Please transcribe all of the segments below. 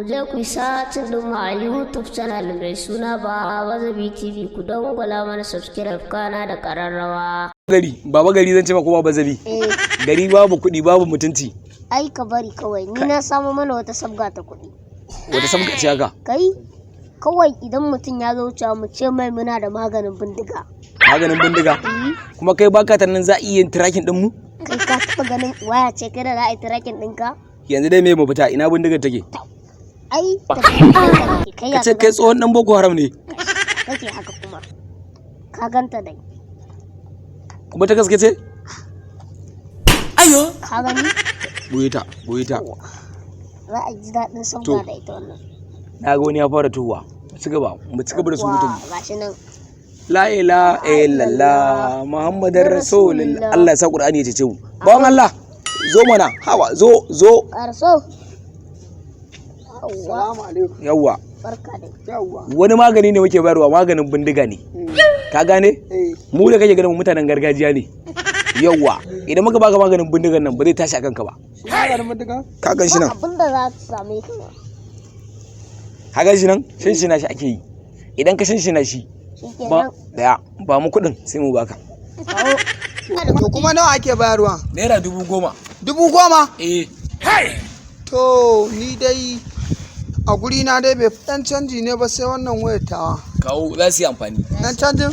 Ku je ku yi searching ɗinmu a YouTube channel mai suna Baba Zabi TV, ku dangwala mana subscribe kana da ƙararrawa. Gari baba, gari zan ce ma ko baba zabi? Eh. Gari babu kuɗi, babu mutunci. Ai ka bari kawai, ni na samo mana wata sabga ta kuɗi. Wata sabga ce haka? Kai, kawai idan mutum ya zo wucewa mu ce mai muna da maganin bindiga. Maganin bindiga kuma? Kai baka nan za a iya yin tracking din mu? Kai, ka taɓa ganin waya ce kai da za a yi tracking ɗinka? Yanzu dai me mafita? Ina bindigar take? Ai tafi kai Ka ya ce kai tsohon dan Boko Haram ne. Kake haka kuma. Ka ganta dai. Kuma ta gaske ce? Ka gani? Boye ta, boye ta. Za a ji daɗin To. sabga da ita wannan. Na ga wani ya fara tuhuwa. Mu ci gaba, mu ci gaba da surutun. Wa, gashi nan. La ilaha illallah Muhammadar Rasulullah. Allah ya sa Qur'ani ya cece mu. Bawan Allah, zo mana. Hawa, zo, zo. Ƙarso. Yawwa, Salamu alaikum. Yawwa. Barka dai. Yawwa. Wani magani ne muke bayarwa, maganin bindiga ne. Ka gane? Eh. Mu da kake ganin mu mutanen gargajiya ne. Yawwa, idan muka baka maganin bindigan nan, ba zai tashi akan ka ba. Shi maganin bindiga? Ka gan shi Ba nan? abin da za ta same ka ba. Ka gan shi nan? Shinshina shi ake yi. Idan ka shinshina shi ba Shikenan. Daya, ba mu kuɗin sai mu baka. Kawo. To, kuma nawa ake bayarwa? ₦10,000. 10,000? Eh. To, ni dai a guri na dai bai fi ɗan canji ne ba, sai wannan wayar tawa. Kawo, za su yi amfani. Ɗan canjin?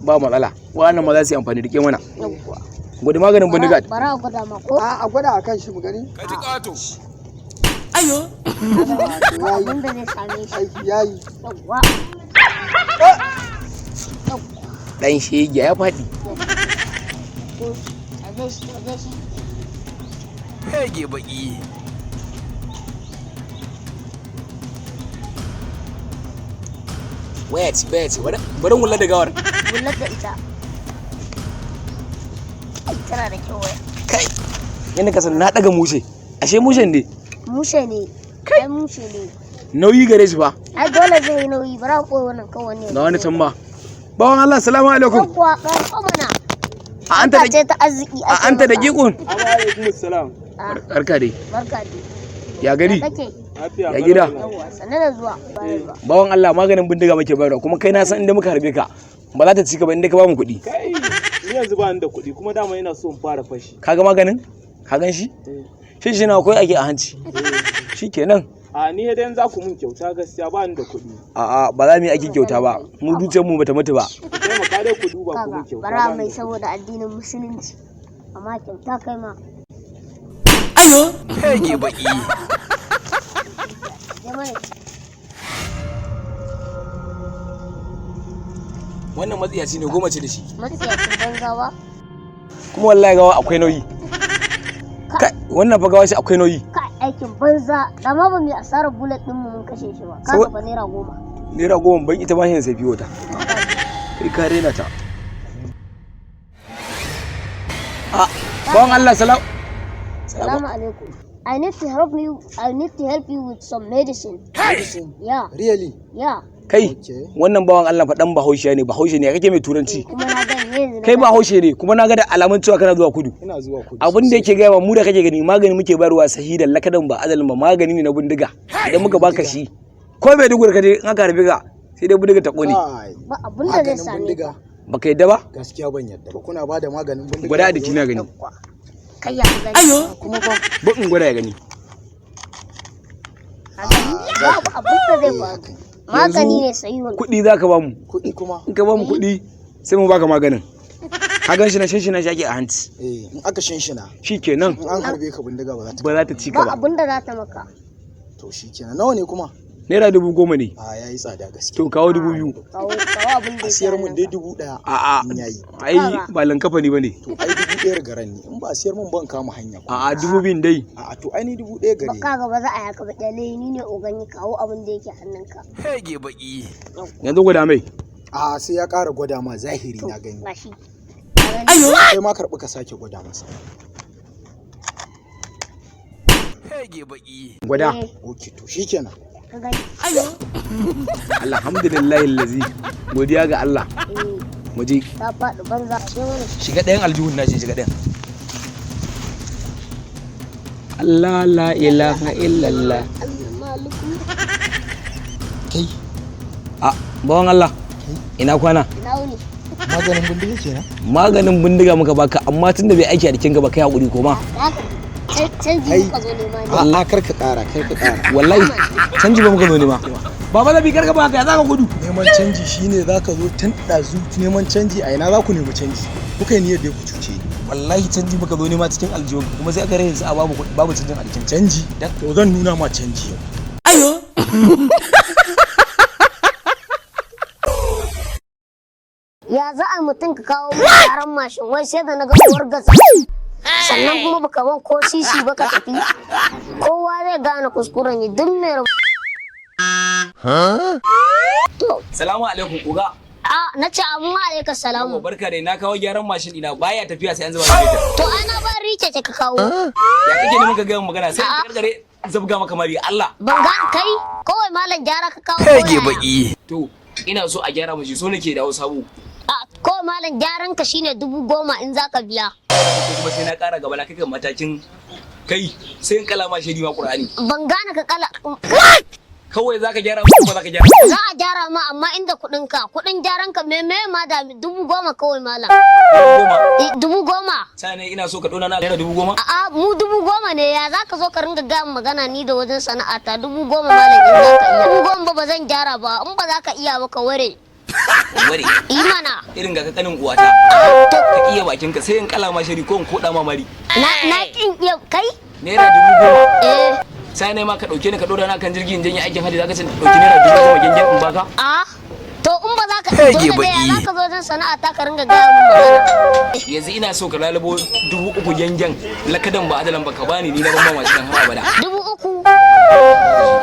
Ba matsala, wannan ma za su yi amfani. Rike mana. Yawwa. Gwada maganin bindiga. Bara a gwada ma ko? A gwada a kan shi mu gani. Ba abin da zai same shi. Aiki yayi. Yawwa. Dan shege ya faɗi. To, aje shi, aje shi. Shege baki. Waya ce, waya ce. Bari wula da gawar. Bullar da ita. Ai, tana da kyau waya. Kai, yadda ka san na daga mushe, ashe mushen ne. Mushe ne. Ai mushe ne. Nauyi gare shi fa. Ai dole zai yi nauyi. Bara a koyi wannan kawai ne. Ga wani can ma. Bawan Allah, salamu alaikum. Yawwa, ƙarso mana. A anta Barka da ce ta arziki a ake anta da maka. giƙun. Alaikum salam. Ah, Barka dai. barka dai. Ya gari? Ya kake? Lafiya. Ya gida? Yawwa, sannu da zuwa. Bayarwa. Bawan Allah, maganin bindiga muke bayarwa, kuma kai na san inda muka harbe ka ba za ta ci ka ba inda ka ba mu kuɗi. Kai, ni yanzu ba ni da kuɗi, kuma dama ina so in fara fashi. Ka ga maganin? Ka gan shi? Shi shi na akwai ake a hanci, shikenan. A ni dai za ku mun kyauta, gaskiya ba ni da kuɗi. A'a, ba za mu yi aikin kyauta ba, mu dukiyar mu bata mutu ba. Ku taimaka dai ku duba ku mun Kaga, kyauta. bara Ba ni mai da kuɗi. saboda addinin Musulunci. Amma kyauta kai ma. Shege baki. Je mana. Wannan matsiyaci ne, goma ce da shi. Matsiyacin banza ba. Kuma wallahi gawa akwai nauyi. Kai, wannan fa gawa shi akwai nauyi. Kai, aikin banza. Da ma ba mu yi asarar bullet ɗin mu mun kashe shi ba. Kaga fa ₦10. ₦10 ban ita ma shi sai fiyo ta. Kai, ka rena ta. A bawan Allah, salam. Salamu alaikum. I need to help you. I need to help you with some medicine. Medicine. Yeah, Really? yeah. Kai, Okay. wannan bawan Allah fa dan Bahaushe ne, Bahaushe ne. Ya kake mai turanci? Kuma na gani yanzu. Kai Bahaushe ne, kuma na ga da alamun cewa kana zuwa kudu. Ina zuwa kudu. Abin da yake gaya wa mu da kake gani, magani muke bayarwa sahidan lakadan, ba azalin ba, magani ne na bindiga. Idan muka baka shi, ko bai dugur ka je in aka harbe ka, sai dai bindiga ta kone. Kai, Ba abin da zai maganin same bindiga. ka. Baka yadda ba? Gaskiya ban yadda ba. Kuna ba da maganin bindiga. Gwada a jiki na gani. Kai, ya ka gani. Kuma fa. Ba in gwada ya gani. Ka gani? Babu abin da zai faru. Magani ne sahihun. Kuɗi za ka ba mu. Kuɗi kuma. In ka ba mu kuɗi, sai mu baka maganin. Ka gan shi na shinshina shi ake a hanci. Eh, in aka shinshina. Shikenan. In an harbe ka, bindiga ba za ta. Ba za ta ci ka Ba ba. abin da za ta maka. To shikenan. Nawa ne kuma? ₦10,000 ne. A yayi tsada gaskiya. To, kawo 2,000. Kawo, kawo abin da A yake siyar mun dai hannunka. 1,000. A'a. In yayi. Ai ba lankafa ne bane. To ai 1,000 garan ne. In ba a siyar mun ban kama hanya kuma. A'a, 2,000 dai. A'a, to ai ni 1,000 gare ni. Kaga, ba za a yaka ba, kyale ni ne ogan, yi kawo abin da yake hannunka. Yanzu gwada mai. A sai ya ƙara gwada ma zahiri na gani. Gashi. Ka gani? Kai ma karɓi ka sake gwada masa. Gwada. Eh, Ok, to shikenan. ka gani. Alhamdulillahi allazi. Godiya ga Allah. Eh, Mu je. ta faɗi banza. Sai mana Shiga ɗayan aljihun na, shiga ɗayan. Allah la ilaha illallah. Kai. A bawan Allah, ina kwana? Ina wuni? Maganin bindiga kenan. Maganin bindiga muka baka, amma tunda bai aiki a jikinka ba, kai hakuri koma. Canji muka zo nema ne. A'a, kar ka kara, kar ka kara. Wallahi canji ba muka zo nema. Baba Zabi, karka ba haka, ya zaka gudu? Neman canji shine zaka zo tun ɗazu neman canji? A ina za ku nemi canji? Kuka yi niyyar dai ku cuce ni. Wallahi canji muka zo nema cikin aljihun, kuma sai aka rage su a babu kuɗi, babu canjin a jikin. Canji? To zan nuna ma canji yau. Ya za a mutum ka kawo min gyaran mashin, wai sai da na ga uwar gasa. Sannan kuma baka ban ko sisi ba ka tafi. Kowa zai gane kuskuren ne duk mai rabu. To, Salamu alaikum uga. a na ce abu ma alaika salamu. Barka dai, na kawo gyaran mashin ina, baya tafiya sai an zuba mai fetur. To ana ba rice ce ka kawo. Ya kake neman ka gaya min magana sai ka karkare zabga maka mari Allah. Ban ga kai kawai malam gyara ka kawo. Kage baki. To ina so a gyara mashi, so nake dawo sabo. A kawai malam gyaran ka shine 10,000 in zaka biya. Ko kuma sai na kara gaba na kai kan matakin kai sai in kala ma shedi ma Qur'ani. Ban gane ka kala. Kawai zaka gyara mu ko zaka gyara? Za a gyara ma, amma inda kuɗin ka, kuɗin gyaran ka me me ma da 10,000 kawai malam. 10,000. 10,000. Sai ne ina so ka dona na naira 10,000. A'a, mu 10,000 ne, ya za ka zo ka ringa gaya min magana ni da wajen sana'ata? 10,000 malam in za ka iya. 10,000 ba ba zan gyara ba, in ba za ka iya ba ka ware. Ware. Imana. Irin ga kanin uwata. To Ka iya bakin ka sai in kala ma shedi ko in koda ma mari. na kin iya kai? Naira 10,000. Eh. Sai ne ma ka dauke ni ka dora na kan jirgin janye aikin hadi, zaka ce dauki naira 10,000 gengen in baka. A to in ba za ka dole ne, ya za ka zo wajen sana'ata ka ringa gaya min magana? Yanzu ina so ka lalubo 3,000 gengen lakadan ba adalan ba ka bani, ni na ban ma mashin har abada. 3,000.